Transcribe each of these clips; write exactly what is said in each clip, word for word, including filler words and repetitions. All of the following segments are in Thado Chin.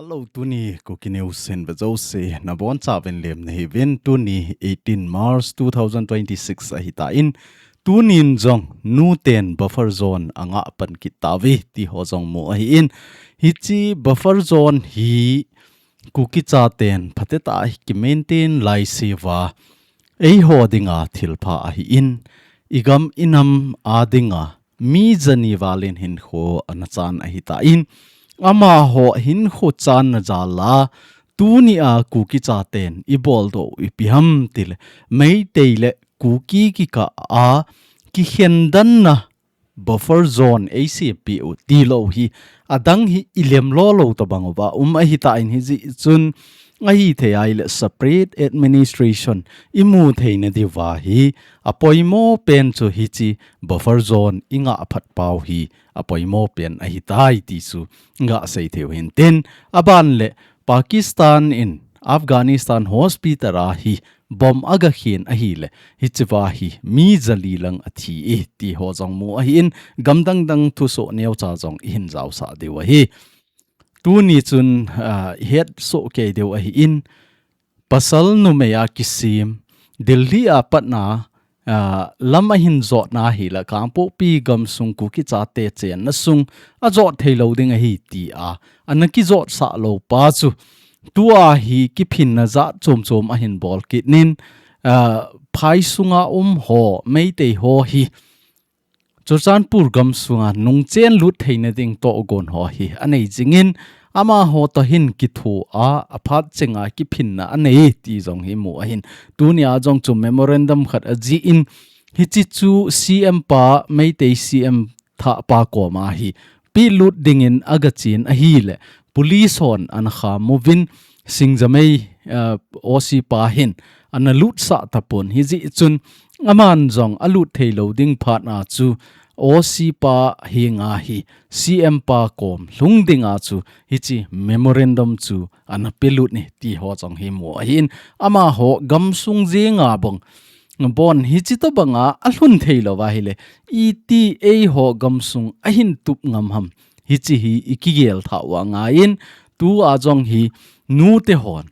Hello, tuni Kuki News hin vejouse nabonchauvin lemna hiuvin. Tuni eighteen March two thousand twenty-six ahitan, tunin jong nuten buffer zone angah pan kit tauve ti ho jong mu ahin. Hiche buffer zone hi Kuki chaten phatecha a hi kimaintain laiseuva, eiho dinga thilpha ahin, igam inam a dinga mi jani valin hinkho ana chan ahitan, amaho hinkho channa jal a, tunia Kuki chaten ibol doh u ipi ham tile, Meitei le Kuki kikah a kikhendanna buffer zone eisempeh u tilou hi, adang hi ilemlo lou tobang uva um ahitan, hijeh chun ahithei ahile separate administration imu theina diuva hi apoimo pen chu hiche buffer zone ingah phat pau hi apoimo pen ahitai ti chu gasei theiu hintin, aban le Pakistan in Afghanistan hospital a hi bomb agakhen ahile, hichea hi mi jali lang athi e ti ho jong mu ahin, gam dang dang thusoh neocha jong ihin jaosah diu ahi. Tuni chun, ah, ihetsoh kei diu ahin, pasal numei a kisem, Delhi a patna, ah, lam ahin jotna hile Kangpokpi gamsung Kuki chate chenna sung ajot theilou ding ahi tia ana kijotsah lou pa chu tua hi kiphinna jat chom chom ahin bol kit in, ah, phai sunga um ho, Meitei ho hi Churachandpur gamsunga nungchen lut theina ding tohgon ho hi anei jingin, amaho toh hin kithoa, aphat chenga kiphinna anei ti jong hi mu ahin. Tunia jong chu memorandum khat ajihin, hiche chu C M pa, Meitei C M thahpa koma hi pelut dingin agachen ahile, police hon ana khamuvin, Singjamei, eh, O C pa hin ana lutsah tapon, hijeh chun aman jong alut theilou ding phatna chu O C pa henga hi C M pa kom lhung dinga chu hiche memorandum chu ana pelut e ti ho jong hi mu ahin, amaho gamsung jenga bang bon hiche tobanga alhun theilou va ahile, iti eiho gamsung ahin tup ngam ham, hiche hi ikigel thah uva ngaiyin, tua jong hi nute hon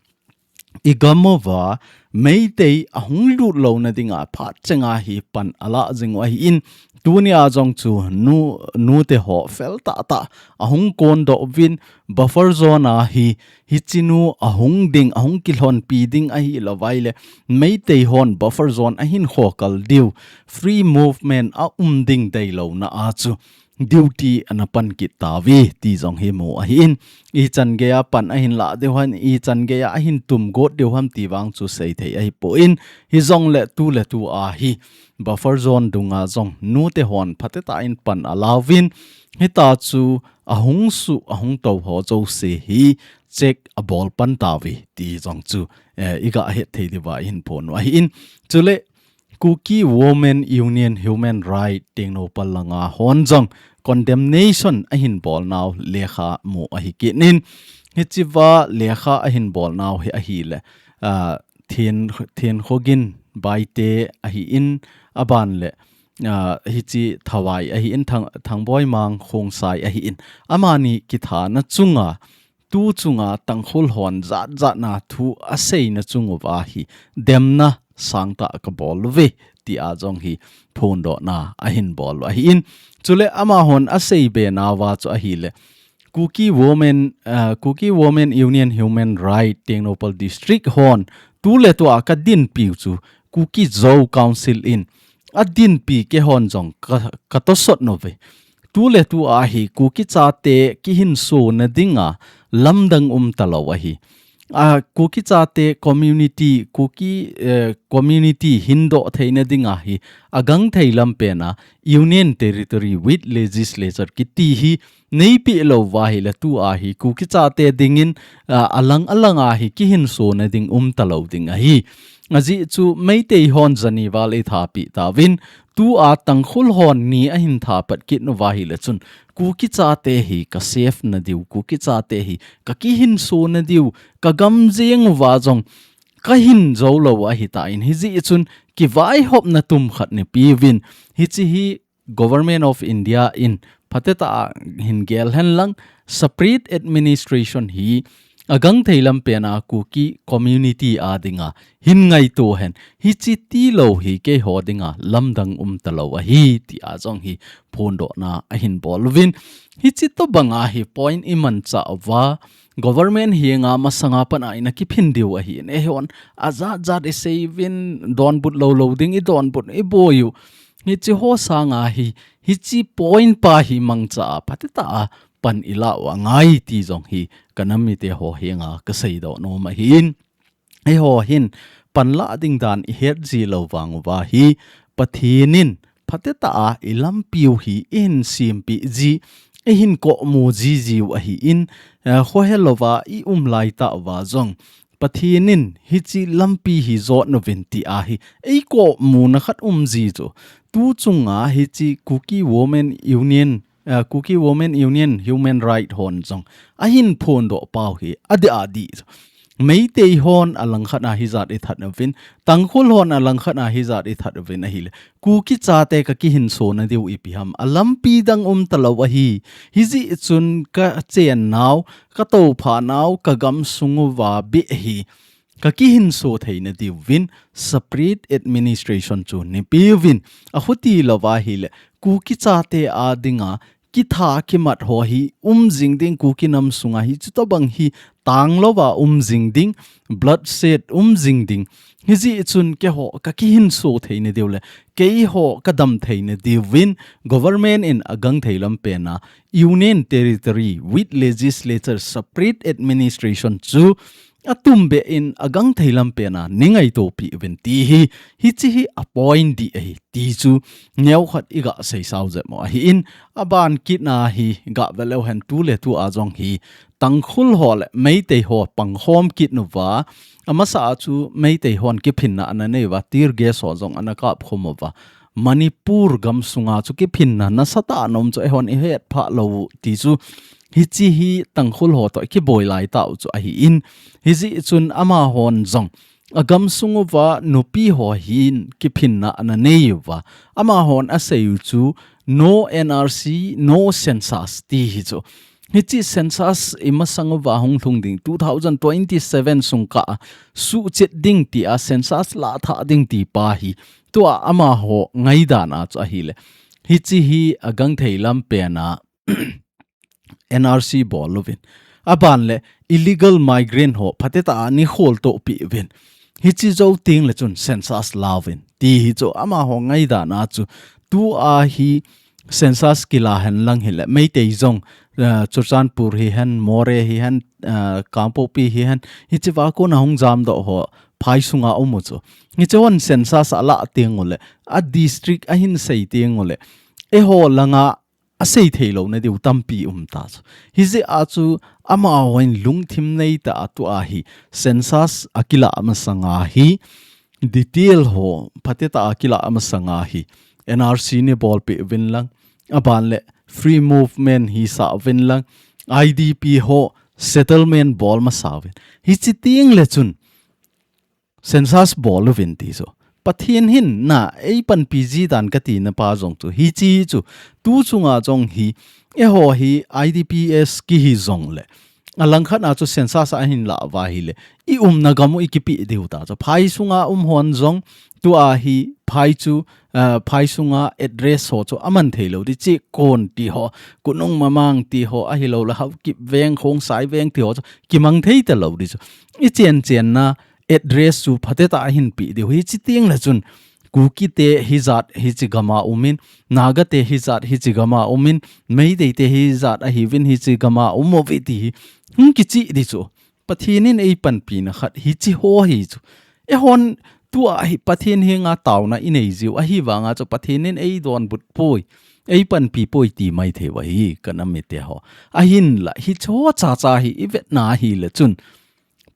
igam uva Meitei ahung lut louna dinga phat chenga hi pan alah jing u ahin, tunia jong chu nu, nute ho fel tahtah ahung kondoh uvin, buffer zone a hi hiche nu ahung ding, ahung kilhonpi ding ahilou va ahile, Meitei hon buffer zone ahin khokal diu, free movement aum ding deilouna a chu duty ana pan kit tauve ti jong hi mu ahin, ichan geiya pan ahin lah diu ham, ichan geiya ahin tum got diu ham ti vang chu seithei ahipon, hijongle tuletua hi buffer zone dunga jong nute hon phatecha in pan alauvin, hitia chu ahung suh ahung tou ho jouse hi check abol pan tauve ti jong chu, eh, igahet thei diuva ihin phon u ahin. Chule Kuki Women Union Human Right Tengnoupal langa hon jong condemnation ahin bolnau lekha mu ahi kit in, hichea lekha ahin bolnau hi ahile, ah, Then, Thenkhogin Baite ahin, aban le, ah, hiche Thawai ahin, Thang, Thangboimang Khongsai ahin, amani kithana chunga, tu chunga Tangkhul hon jat jatna thu aseina chung uva hi demna sangtah kabol uve tia jong hi phondohna ahin bol u ahin. Chule amahon aseibe nauva chu ahile, Kuki Women, ah, Kuki Women Union Human Right Tengnoupal District hon tuletua kadinpiu chu Kuki Zo Council in adinpi, keihon jong ka, katosot uve. Tuletua hi Kuki chate kihinsona dinga lamdang umtalou ahi. A, Kuki chate community, Kuki, eh, community hindoh theina dinga hi agangthei lampena Union Territory with Legislature kiti hi neipeh lou uva ahile tua hi Kuki chate dingin, ah, alang alanga hi kihinsona ding umtalou ding ahi. Ajeh chu Meitei hon jani val eithapeh tauvin, tua Tangkhul hon ni ahin thapat kit uva ahile chun, Kuki chate hi ka safe na diu, Kuki chate hi ka kihinsona diu, kagam jeng uva jong kahin jou lou ahitan, hijeh chun kivaihopna tum khat neipeuvin, hiche hi Government of India in phatetah a hin gel hen lang, separate administration hi agangthei lampen a Kuki community a dinga hin ngaito hen. Hiche tilou hi keiho dinga lamdang umtalou ahi, tia jong hi phondohna ahin bol uvin. Hiche tobanga hi point imanchah uva, government henga masanga pat a ina kiphin diu ahin, eihon ajat jat isei uvin, donbut lou lou ding idonbut iboi u. Hiche ho sanga hi, hiche point pa hi mangcha a phatetah a pan ilah u angai ti jong hi kanam mite ho henga kaseidoh nom ahin. Eiho hin panlah ding dan ihet ji lou vang uva hi, Pathen in phatetah a ilampiu hi ihin sempeh ji, ihin komu ji jiu ahin, eh, khohelouva ium laitah uva jong Pathen in hiche lampi hi jot uvin tia hi eikomuna khat um ji chu. Tu chunga hiche Kuki Women Union, eh, Kuki Women Union Human Right hon jong ahin phondoh pau hi adih adih chu. Meitei hon alangkhat a hijat ithat uvin, Tangkhul hon alangkhat a hijat ithat uvin ahile, Kuki chate kakihinso nadiu ipi ham, alampi dang umtalou ahi. Hijeh chun kachennau, katouphanau, kagamsung uva beh hi kakihinso theina diuvin separate administration chu neipeuvin, akhuti louva ahile Kuki chate a dinga kitha kimat ho hi um jing ding, Kuki nam sunga hiche tobang hi tanglouva um jing ding, bloodshed um jing ding. Hijeh chun keiho kakihinso theina diu le keiho kadam theina diuvin government in agangthei lampen a Union Territory with Legislature Separate Administration chu atumbeh in agangthei lampen a neingaitopi uvin ti hi, hiche hi a point dih ahi ti chu neokhat iga seisau jep u ahin, aban kitna hi gavet leu hen tuletu a jong hi Tangkhul ho le Meitei ho pangkhom kit uva, amasa a chu Meitei hon kiphinna ananei uva, tear gas ho jong anakap khum uva, Manipur gamsunga chu kiphinna nasatah a ana um chu eihon ihet phah lou u ti chu, hiche hi Tangkhul ho toh ikiboi laitah u chu ahin, hijeh chun amahon jong agamsung uva nupi ho hin kiphinna ananei uva, amahon asei u chu no N R C, no census ti hi chu. Hiche census imasang uva hunglhung ding two thousand twenty-seven sung kah a suhchet ding tia census lahthah ding ti pa hi tua amaho ngaidan a chu ahile, hiche hi agangthei lampen a N R C bol uvin, aban le illegal migrant ho phatetah a neikholtohpi uvin, hiche jou teng le chun census lauvin ti hi chu amaho ngaidan a chu tua hi census kila hen lang hile Meitei jong, eh, Churachandpur hihen, Moreh hihen, eh, Kangpokpi hihen, hichea kona hung jamdoh ho phai sunga um u chu. Hiche hon census alah teng u le, a district ahin sei teng u le, eiho langa asei theilou nadiu tampi um ta chu. Hijeh a chu amahon lungthim neitah a tua hi census akilah masanga hi detail ho phatetah a kilah masanga hi N R C neibolpeh uvin lang, aban le free movement hisah uvin lang, I D P ho settlement bol masa uvin. Hiche teng le chun census bol uvin ti chu. Pathen hin na eipanpi ji dan katina pa jong chu hiche chu, tu chunga jong hi eiho hi I D P S kihi jong le, alangkhat a chu census ahin lah uva ahile, iumna gam u ikipeh diu ta chu. Phai sunga um hon jong tua hi phai chu, eh, phai sunga address ho chu aman theilou ding, Chekon ti ho, Kunung Mamang ti ho, ahilou le Haokip veng, Khongsai veng ti ho chu kimang thei talou ding chu. Ichen chenna address chu phatetah a hin pe diu. Hiche teng le chun Kuki te hijat hiche gam a um in, Naga te hijat hiche gam a um in, Meitei te hijat ahiuvin hiche gam a um uve ti hi hung kicheh ding chu. Pathen in eipanpina khat hiche ho hi chu. Eihon tua hi Pathen henga taona inei jiu ahivanga chu Pathen in eidonbut poi, eipanpi poi ti maithei u ahi, kanam mite ho. Ahinla hiche ho chacha hi ivetna ahile chun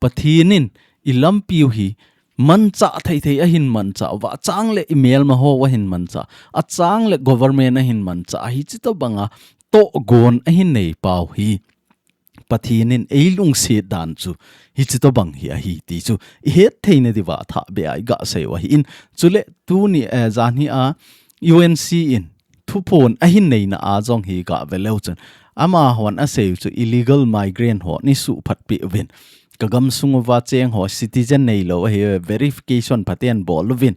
Pathen in ilampiu hi manchah thei thei ahin manchah uva, achang le imelma ho ahin manchah, achang le government ahin manchah, hiche tobanga tohgon ahin nei pau hi Pathen in eilungset dan chu hiche tobang hi ahi ti chu ihet theina diuva thahbeh a iga sei u ahin. Chule tuni, eh, janhi a U N C in thuphon ahin neina a jong hi gah ve leu chun, amahon asei u chu illegal migrant ho neisuh phatpeh uvin, ka gamsung uva cheng ho citizen neilou ahi, verification phaten bol uvin,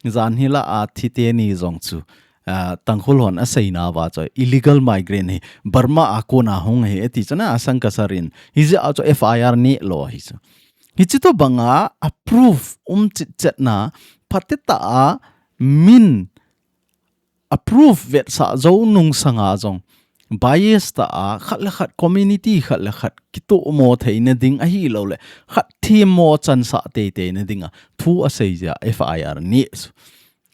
jan hi lah a thi teni jong chu, ah, Tangkhul hon aseina uva chu illegal migrant hi Burma a kona hung ahi ati chu na asang kasar in, hijeh a chu F I R neh lou ahi chu. Hichi tobanga a proof um chitchetna, phatecha a min a proof vetsah jou nung sanga jong bias tah a khat le khat, community khat le khat kitohmo theina ding ahilouleh khat themmo chansah teiteina dinga thu asei jeh a F I R neh chu.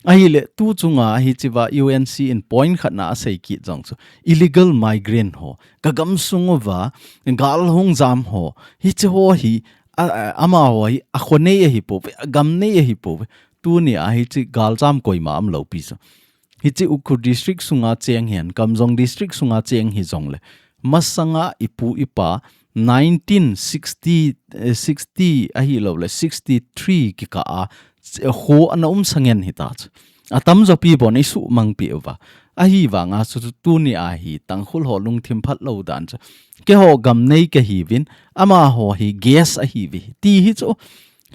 Ahileh tu chunga hichea U N C in point khatna asei kit jong chu, illegal migrant ho ka gamsung uva gal hung jam ho, hiche ho hi, a, a, amaho hi akho nei ahipouve, agam nei ahipouve. Tunia hiche galjam koima umlou pi chu. Hiche Ukhrul District sunga cheng hihen, Kamjong District sunga cheng hijongleh, masanga ipu ipa nineteen sixty, eh, sixty ahilouleh sixty-three kikah a, eh, kho ana um sangen hita chu. Atamjo pi bon isuhmang peh uva. Ahivanga chu, chu tunia hi Tangkhul ho lungthim phatlou dan chu, keiho gam nei kahiuvin, amaho hi guest ahiuve ti hi chu.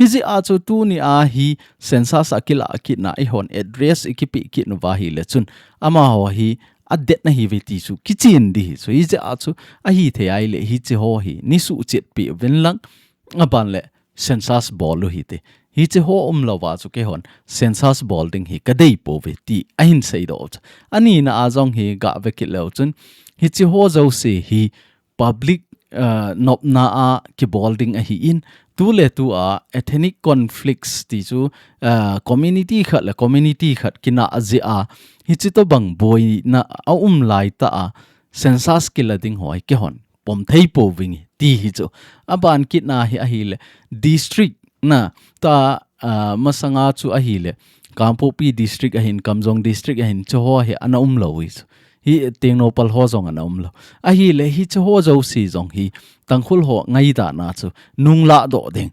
Hijeh a chu tunia hi census akilah kitna eihon address ikipeh kit uva ahileh chun, amaho hi adet nahiuve ti chu kichen ding ahi chu. Hijeh a chu ahithei ahileh hiche ho hi neisuhchet peh uvin lang, aban leh census bol u hite. Hiche ho umlouva chu keihon census bol ding hi kadeipouve ti ahin seidoh chu. Anina a jong hi gah ve kit leu chun, hiche ho jouse hi public, ah, nopna a kibol ding ahin, tuletua ethnic conflicts ti chu, ah, community khat le community khat kinah jeh a, hiche tobang boina aum laitah a, census kila ding ho hi keihon pom thei pouvinge ti hi chu. Aban kitna hi ahileh, district na ta, ah, masanga chu ahileh, Kangpokpi District ahin, Kamjong District ahin, chuho hi ana umlou hi chu. Hi Tengnoupal ho jong ana umlou. Ahileh hiche ho jouse jong hi Tangkhul ho ngaidana chu nunglah doh ding.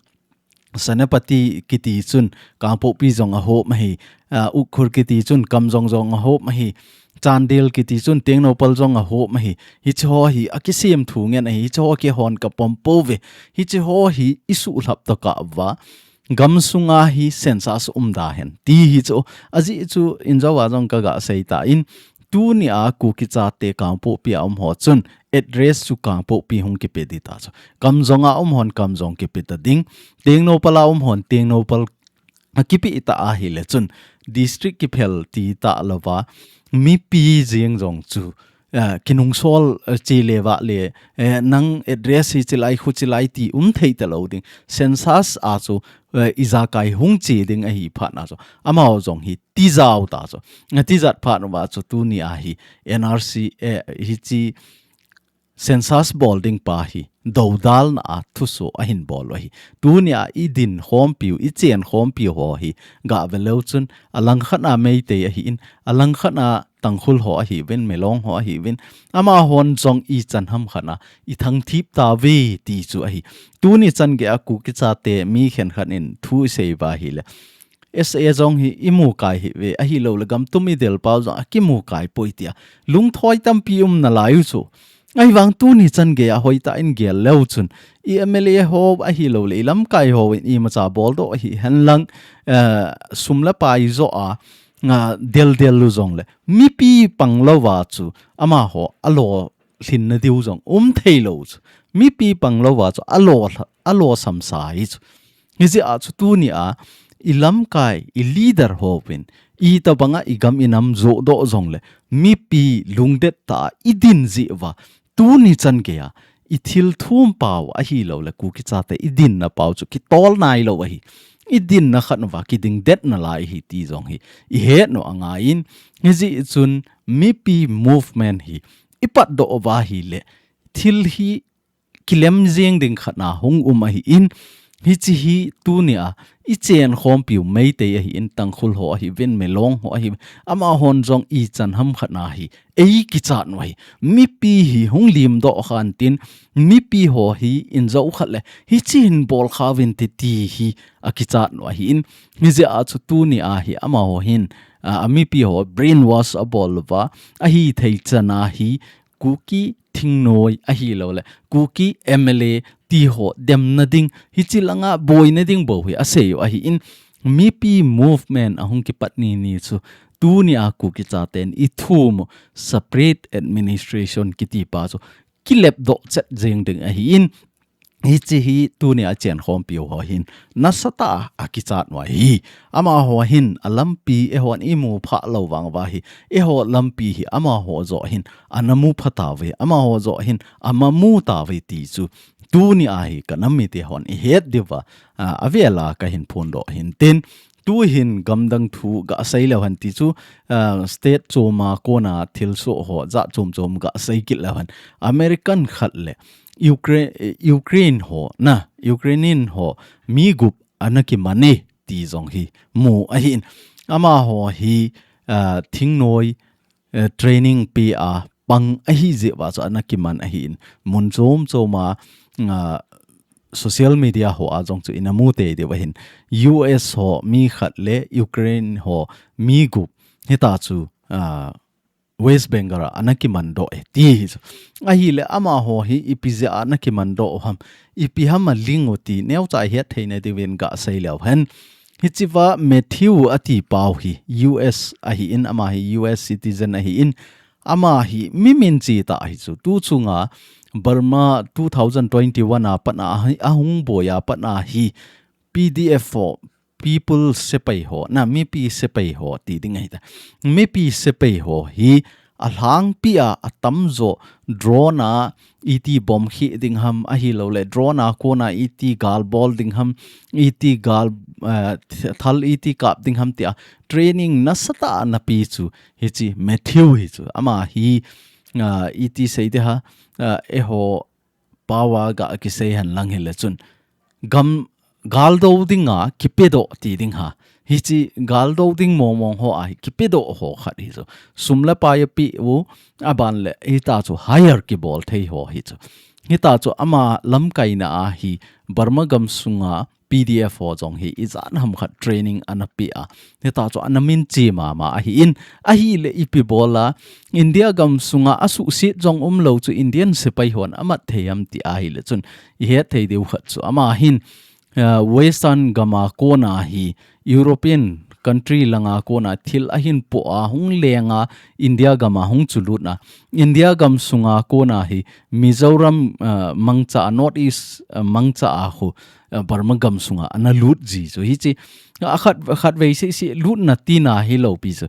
Senapati kiti chun Kangpokpi jong ahom ahi, ah, Ukhrul kiti chun Kamjong jong ahom ahi, Chandel kiti chun Tengnoupal jong ahom ahi. Hiche ho hi akisem thu ngen ahi, hiche ho keihon kapom pouve. Hiche ho hi isuhlhap tokah uva, gamsunga hi census umda hen ti hi chu. Ajeh chu injouva jong kagah seitan, tunia Kuki chate Kangpokpi a um ho chun address chu Kangpokpi hung kipe ding ta chu. Kamjonga um hon Kamjong kipe ta ding. Tengnoupal a um hon Tengnoupal akipeh ta ahileh chun, district kiphel ti talouva, mipi jeng jong chu, ah, kinungsol, ah, che le vale, eh, nang address hiche lai, khuche lai ti um thei talou ding. Census a chu, eh, ijakai hung che ding ahi phatna chu, amaho jong hi tijat ta chu. Atijat phat uva chu tunia hi N R C, eh, hiche census bol ding pa hi dodalna a thuso ahin bol u ahi. Tunia idin khompiu, ichen khompiu ho hi gah ve leu chun, alangkhat a Meitei ahin, alangkhat a Tangkhul ho ahiuvin, Milong ho ahiuvin, amahon jong ichan ham khat a ithangthip tauve ti chu ahi. Tuni chan geiya Kuki chate mi khenkhat in thu isei uva ahileh, S A jong hi imukai hih uve, ahilouleh gam tum idel pau jong akimukai poi tia lungthoi tampi um nalai u chu. Ahivang tuni chan geiya hoitah in gel leu chun, i M L A ho ahilouleh i lamkai hon imacha boldoh hihen lang, eh, sum le pai joh a, ah, deldel u jongleh mipi panglouva chu amaho alo lhinna diu jong um theilou chu. Mipi panglouva chu alo lha-, alo samsa hi chu. Hijeh a chu tunia i lamkai, i leader hovin, itobanga i gam i nam johdoh jongleh, mipi lungdet tah a idin jeh uva, tuni chan geiya ithil thum pau ahilouleh Kuki chate idinna pau chu kitol nailou ahi. Idinna khat uva kiding det nalai ahi ti jong hi ihet u angaiyin, hijeh chun mipi movement hi ipatdoh uva ahileh, thil hi kilem jeng ding khat a hung um ahin, Hichi hi tunia i chen khompiu Meitei ahi in, Tangkhul ho ahi vin, Milong ho ahi vin, amahon jong ichan hamkhat na hi ei kichat u ahi. Mipi hi hung lim doh khan tin, mipi ho hi in jou khat le hichi hin bol kha vin ti ti hi a kichat u ahi in, hijeh a chu tunia hi amaho hin a, a mipi ho brainwash a bol uva, ahi thei chana hi Kuki thingnoi ahilou le Kuki M L A ti ho demna ding, hichi langa boina ding bou hi asei u ahi in, mipi movement ahung kipat ni ni chu tunia Kuki chaten i thum u separate administration kiti pa chu kilep doh chet jeng ding ahi in, hichi hi tunia chen khompiu ho hin nasatah a kichat u ahi. Amaho hin a lampi eihon i mu pha lou vang uva hi, eiho lampi hi amaho joh hin ana mu pha tauve, amaho joh hin ama mu tauve ti chu tunia hi ka nam mite hon i het diu va, a, avela ka hin phondoh hin tin, tu hin gamdang thu ga sei leu hen ti chu, a, state chom a kona thilsoh ho jat chom chom ga sei kit leu hen. American khat le Ukra-, Ukraine ho na, Ukrainian ho mi gup ana kiman e ti jong hi mu ahi in. Amaho hi, a, thingnoi, eh, training pe a pang ahi jeh uva chu ana kiman ahi in. Mun chom chom a, a, social media ho a jong chu ina mu tei diu ahin. U S ho mi khat le Ukraine ho mi gup hita chu, a, West Bengal a ana kiman doh e ti hi chu. Ahile amaho hi ipi jeh a ana kiman doh u ham, ipi ham a ling u ti neocha het theina diuvin ga sei leu hen. Hichi va Matthew ati pau hi U S ahi in, ama hi U S citizen ahi in, ama hi mi min chi ta hi chu. Tu chunga Burma two thousand twenty-one a pat a hi, ahung boi a pat a hi P D F ho, People Sepai ho, na mipi sepai ho ti ding ahi ta. Mipi sepai ho hi alhangpi a atamjo drone a iti bomb khi ding ham ahilou le, drone a kona iti gal bol ding ham, iti gal, eh, thal iti kap ding ham tia training nasatah a ana pe chu hichi Matthew hi chu. Ama hi, ah, iti sei ding ham, ah, eiho pau a ga kisei hen lang hile chun gam galdo dinga kipedoh ti ding ham. Hichi galdo ding mong mong ho a hi kipedoh ho khat hi chu. Sum le pai ape u, aban le hita chu hire kibol thei ho hi chu. Hita chu ama lamkaina a hi Burma gam sunga P D F ho jong hi ijat ham khat training ana pe a. Hita chu ana min chi mama ahi in, ahile ipi bol a India gam sunga asuhset jong umlou chu Indian sepai hon amat thei ham ti ahile chun i het thei diu khat chu ama hin, ah, Western gam a kona hi European country langa kona thil ahin po a hung leng a India gam a hung chulut na. India gam sunga kona hi Mizoram, ah, mangcha a, North East, ah, mangcha a khu, ah, Burma gam sunga ana lut ji chu hichi. Akhat, akhat vei seh seh lutna tina hilou pi chu.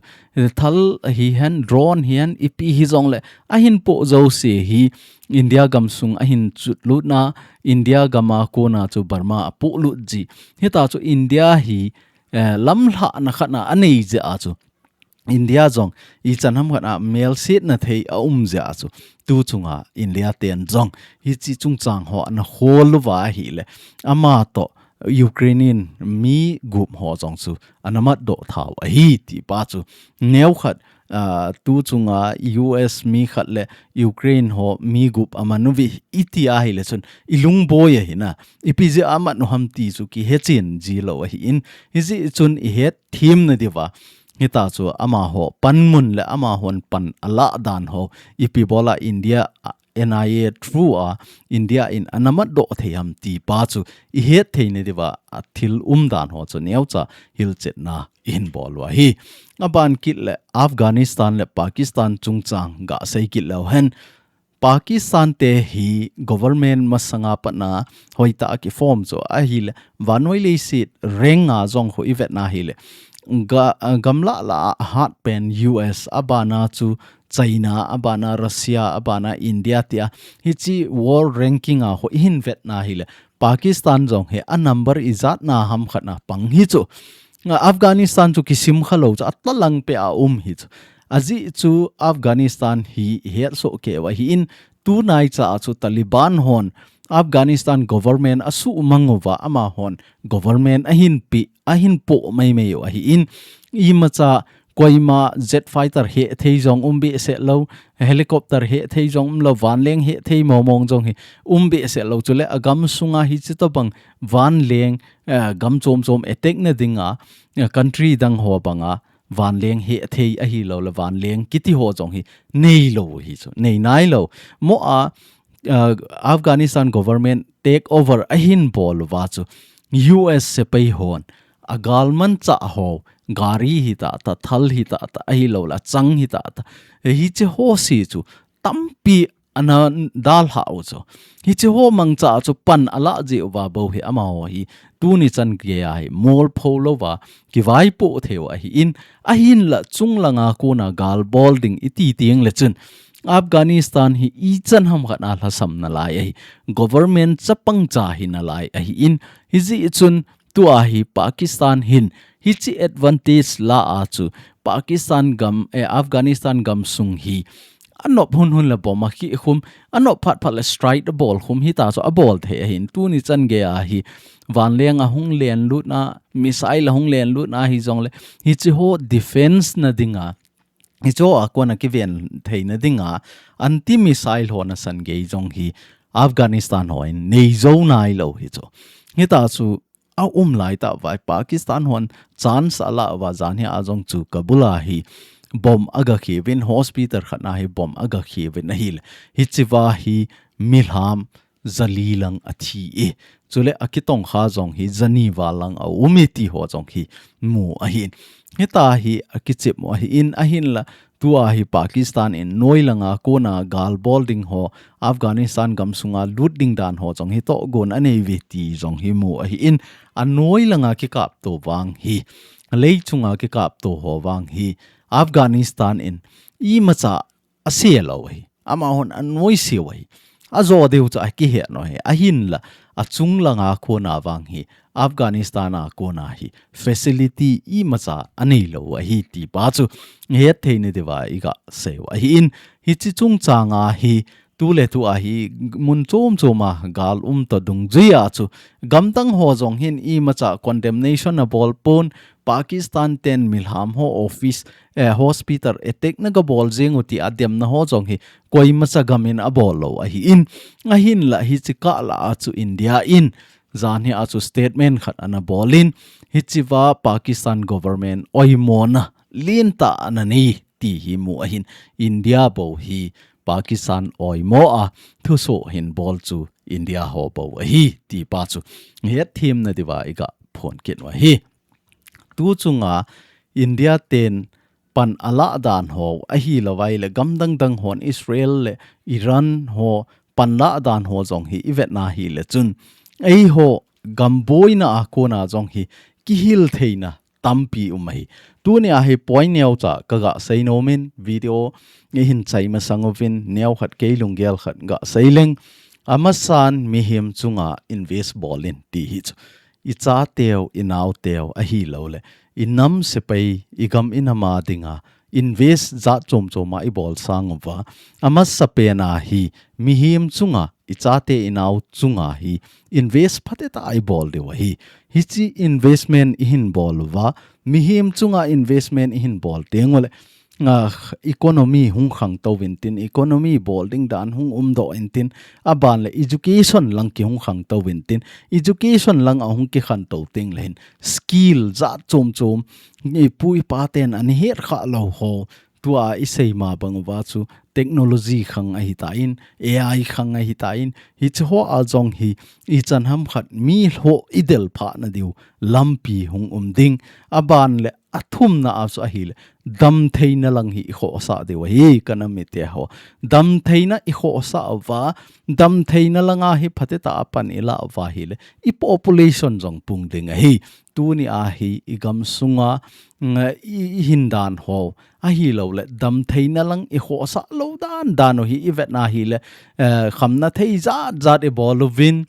Thal hihen, drone hihen, ipi hijong le ahin po jouse hi India gam sung ahin chulut na, India gam a kona chu Burma a po lut ji. Hita chu India hi, eh, lamlhahna khat na anei jeh a chu India jong ichan ham khat a melsetna thei a um jeh a chu tu chunga India ten jong hichi chungchang ho ana khol uva ahile ama toh Ukrainian mi gup ho jong chu ana matdoh thau ahi ti pa chu. Neokhat, ah, tu chunga U S mi khat le Ukraine ho mi gup aman uve iti ahile chun i lungboi ahi na. Ipi jeh a amat u ham ti chu kihechen ji lou ahi in. Hijeh chun i het themna diuva hita chu amaho panmun le amahon pan alah dan ho, ipi bol a India, a, N I A through a India in ana matdoh thei ham ti pa chu i het theina diuva a thil um dan ho chu neocha hilchetna i hin bol u ahi. Aban kit le Afghanistan le Pakistan chungchang ga sei kit leu hen. Pakistan te hi government masanga pat na hoitah a kiform chu ahile, vannoi leiset rank a jong khu i vet na hile, ga-, gamlah lah a hat pen U S, abana chu China, abana Russia, abana India tia hichi world ranking a khu i hin vet na hile, Pakistan jong hi a number ijat na ham khat na pang hi chu. Nga Afghanistan chu kisim kha lou chu atlalang pe a um hi chu. Ajeh chu Afghanistan hi i het soh kei u ahi in, tunai cha a chu Taliban hon Afghanistan government asuhmang uva amahon government ahin pi, ahin po maimai u ahin, imacha koima jet fighter hethei jong um behseh lou, helicopter hethei jong um lou, vanleng hethei momong jong hi um behseh lou, chule agam sunga hichi tobang vanleng, eh, gam chom chom attack na dinga, eh, country dang ho banga vanleng hethei ahilou le vanleng kiti ho jong hi neilou hi chu, nei nailou. Mo a, uh, Afghanistan government take over ahin bol uva chu U S sepai hon agalmanchah ho, gari hitah tah, thal hitah tah, ahilou le achang hitah tah, hichi ho si chu tampi ana dalha u chu. Hichi ho mangcha chu pan alah jeh uva bou hi amaho hi tuni chan geiya hi molpho louva kivaipoh thei u ahin, ahinla chunglanga kona gal bol ding iti teng le chun Afghanistan hi ichan ham khat a lhasam nalai ahi, government chapang cha hi nalai ahin, hijeh chun tua hi Pakistan hin hichi advantage la a chu Pakistan gam, eh, Afghanistan gam sung hi anop hun hun le bomb akhi khum, anop phat phat le strike abol khum hita chu abol thei ahin, tuni chan geiya hi vanleng ahung len lut na, missile ahung len lut na hijongle hichi ho defense na dinga, hichi ho a kona kiven theina dinga anti missile ho nasan gei jong hi Afghanistan hon nei jou nailou hi chu. Hita chu aum lai tah uva, Pakistan hon chance ala uva, janhi a jong chu Kabul a hi bomb aga khi uvin, hospital khat na hi bomb aga khi uvin ahile, hichi va hi milham jali lang athi e. Chule akitongkha jong hi jani val lang aum e ti ho jong hi mu ahin. Hita hi akichep u ahin, ahinla tua hi Pakistan in noi langa kona gal bol ding ho, Afghanistan gam sunga lut ding dan ho jong hi tohgon anei uve ti jong hi mu ahin, anoi langa kikapto vang hi, lei chunga kikapto ho vang hi Afghanistan in imacha ase lou ahi. Amahon anoise u ahi. Ajo deu chu akihe nau ahi. Ahinla achung langa kona vang hi, Afghanistan a kona hi facility imacha anei lou ahi ti pa chu het theina diuva iga sei u ahin, hichi chungchanga hi tuletu a hi mun chom choma gal um toh dungjuia chu gamdang ho jong hin imacha condemnation abol pon, Pakistan ten milham ho office, eh, hospital attack na gabol jeng u ti ademna ho jong hi koimacha gam in abol lou ahin, ahinla hichi kah lah a chu India in janhi a chu statement khat ana bol in, hichi va Pakistan government oimona lentah ana nei ti hi mu ahin, India bou hi Pakistan oimo a thuso hin bol chu India ho bou ahi ti pa chu het themna diuva iga phon kit u ahi. Tu chunga India ten pan alah dan ho ahilou vai le gamdang dang hon Israel le Iran ho pan lah dan ho jong hi ivet na hile chun, eiho gam boina a kona jong hi kihil theina tampi um ahi. Tunia hi point neocha kaga sei nom in, video ihin chai masang uvin neokhat kei lunggel khat ga sei leng. Amasan mihem chunga invest bol in ti hi chu. Ichateu, inaoteu ahilou le inam sepai, igam inam a dinga invest jat chom choma ibol sang uva, amasapen a hi mihem chunga, ichate inao chunga hi invest phatecha ibol diu ahi. Hichi investment ihin bol uva, mihem chunga investment ihin bol teng ule, ah, economy hung khangtou vintin, economy bol ding dan hung umdoh intin, aban le education lang kihung khangtou vintin, education lang ahung kikhangtou teng le hin skill jat chom chom, ipu ipa ten ana het kha lou ho, tua isei ma bang uva chu technology khang ahitan, A I khang ahitan, hichi ho a jong hi ichan ham khat mi ho idel phah na diu lampi hung um ding, aban le athumna a chu ahile damtheina lang hi ikhohsah diu ahi, kanam mite ho. Damtheina ikhohsah uva, damtheina langa hi phatecha a pan ilah uva hile i population jong pung ding ahi. Tunia hi igam sunga, mm, i, ihin dan ho ahilou le damtheina lang ikhohsah lou dan dan u hi ivet na hile, eh, khamna thei jat jat ibol uvin,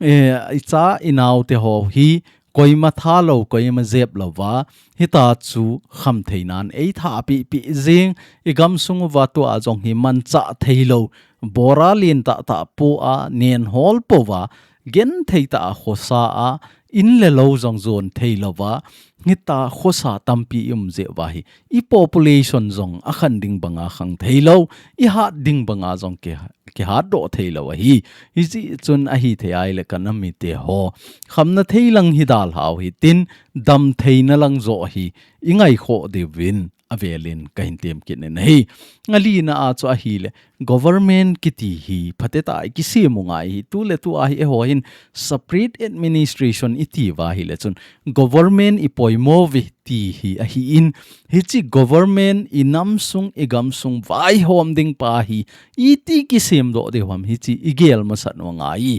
eh, icha inaote ho hi koima thalou, koima jep louva, hita chu khamtheinan eitha pipi jing, igam sung uva tua jong hi manchah theilou, bora lin tah tah po a, nen hol po va, gen thei tah a khosa a, in le lo jong jon thei lo va, hita khosa tampi i um jeh va hi, i population jong a khan ding banga khang thei lo, i hat ding banga jong ke, ke hat doh thei lo ahi. Hijeh chun ahi thei ai le ka nam mite ho, khamna thei lang hi dalhau hi tin, dam theina lang jo hi, i ngai kho diuvin, a velin ka hin tem kit nin ahi. A lina a chu ahi le, government kiti hi, phatetah a i kisem u ngai hi, tu le tu a hi eiho hin separate administration i ti va hi le chun, government i poimo uve ti hi ahi in, hichi government i nam sung i gam sung vaihom ding pa hi, iti kisem doh diu ham hichi i gel masat u ngai.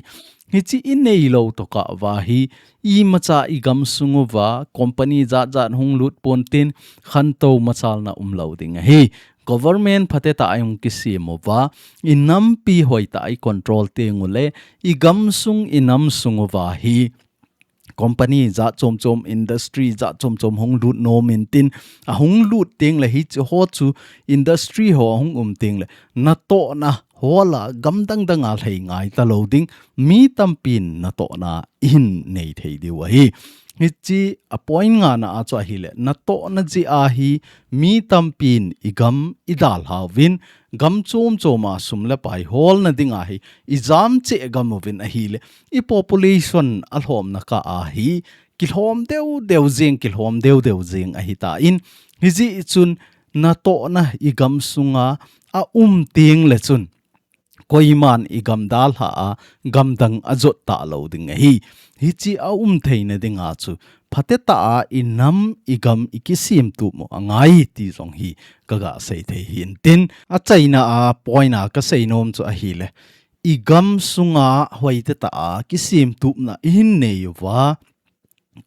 Hichi i nei lo tokah va hi, i macha i gam sung uva, company jat jat hung lut pon tin, khantou machalna um lo ding ahi. Government phatetah a i hung kisem uva, i nampi hoitah a i control teng u le, i gam sung i nam sung uva hi, company jat chom chom, industry jat chom chom hung lut nom in tin, a hung lut teng le hichi ho chu industry ho a hung um teng le, natohna hol a gam dang dang a lhai ngai ta lo ding, mi tampin natohna i hin nei thei diu ahi. Hichi a point nga na a chu ahi le, natohna jeh a hi mi tampin i gam i dalhau vin, gam chom chom a sum le pai holna ding a hi, i jam cheh gam uvin ahi le, i population a lhomna kah a hi, kilhom deu deu jeng, kilhom deu deu jeng ahi ta in, hijeh chun natohna i gam sunga a um teng le chun, koiman i gam dalha a, gam dang a jot ta lo ding ahi. Hichi a um theina ding a chu, phatetah a i nam i gam i kisem tup u a ngai ti jong hi ka ga sei thei hin tin, a chaina a point a ka sei nom chu ahi le, i gam sunga hoitetah a kisem tupna i hin nei uva,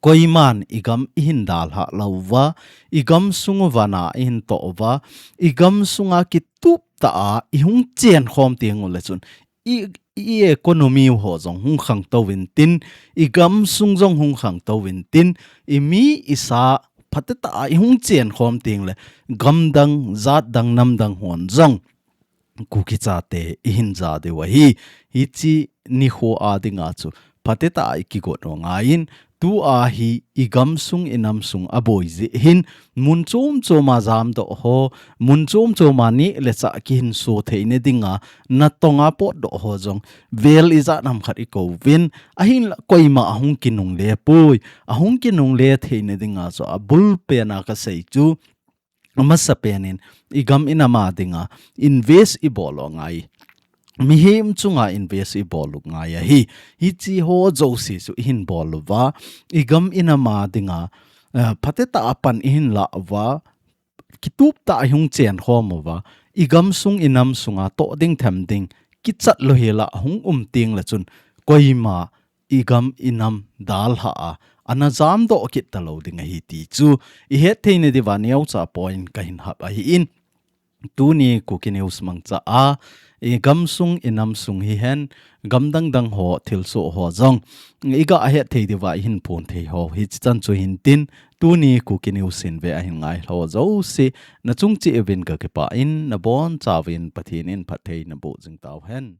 koiman i gam i hin dalha lo uva, i gam sung uva na i hin toh uva, i gam sunga kitup tah a i hung chen khom teng u le chun, i, i economy u ho jong hung khangtou vin tin, i gam sung jong hung khangtou vin tin, i mi i sa phatetah a i hung chen khom teng le, gam dang, jat dang, nam dang hon jong Kuki chate i hin ja diu ahi. Hichi nikho a ding a chu phatetah a i kigot u ngai in, tu a hi i gam sung i nam sung a boi jeh hin, mun chom chom a jam doh ho, mun chom chom a neh le chah kihin so theina ding a, natong a pot doh ho jong, vel i jat ham khat i kou vin, ahin la koima a hung kinungle poi, a hung kinungle theina ding a chu a bul pen a ka sei chu, a masa pen in, i gam i nam a ding a, invest i bol u ngai. Mihem chunga invest i bol u ngai ahi. Hichi ho jouse chu i hin bol uva, i gam i nam a ding a, eh, phatetah a pan i hin la uva, kitup tah a i hung chen khom uva, i gam sung i nam sunga toh ding them ding, kichat lou hi la hung um teng le chun, koima i gam i nam dalha a, ana jam doh kit ta lo ding ahi ti chu, i het theina diuva neocha point ka hin hap ahi in, tuni Kuki News mangcha a, i gam sung i nam sung hi hen, gam dang dang ho, thilsoh ho jong, i ga het thei diuva i hin phon thei ho, hichi chan chu hin tin, tuni Kuki News hin ve a hin ngai ho jouse, na chung cheh uvin ka kipah in, na boncha uvin Pathen in phatthei na boh jing tau hen.